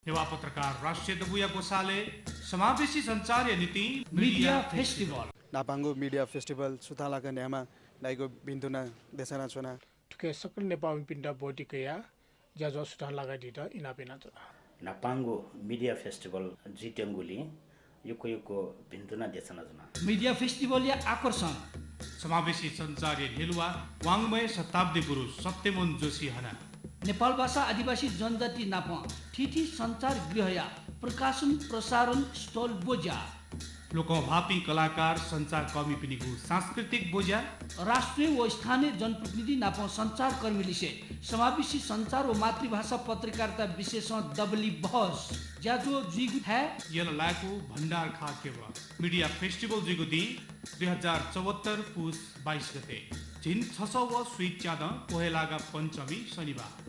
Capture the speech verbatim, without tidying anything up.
नेवाः पत्रकार राष्ट्रिय दबूया ग्वसालय् समावेशी सञ्चारया निंतिं मिडिया फेस्टिभल। न्हापांगु मिडिया फेस्टिभल सुथांलाक न्ह्यायेमा धाइगु भिन्तुना देछानाच्वना। थुके सकल नेपाःमिपिन्त ब्वति कयाः ज्याझ्वः सुथांलाकादीत इनाप यानाच्वना। न्हापांगु मिडिया फेस्टिभल जुइत्यंगुलिं यक्व यक्व भिन्तुना देछानाच्वना। मिडिया फेस्टिभलया आकर्षण। समावेशी सञ्चारया न्ह्यलुवा वाङ्मय शताब्दी गुरु सत्यमोहन जोशी हना। नेपालभाषा आदिवासी जनजाति नाप थीथी सञ्चार गृहया प्रकाशन प्रसारण स्थल ब्वज्या। लोकंह्वाःपिं कलाकार सञ्चारकर्मीपिनिगु सांस्कृतिक ब्वज्या। राष्ट्रिय व स्थानीय जनप्रतिनिधि नाप सञ्चारकर्मी लिसे समावेशी सञ्चार व मातृभाषा पत्रकारिता विषयसं दबली बहस। ज्याझ्वः जुइगु थाय्। यल लाय्कू भण्डार खः केवल। मिडिया फेस्टिभल जुइगु दिं दुई हजार चौहत्तर पुस बाइस गते। झिंछसः व स्वीच्यादँ कोहेलागा पञ्चमी शनिबार।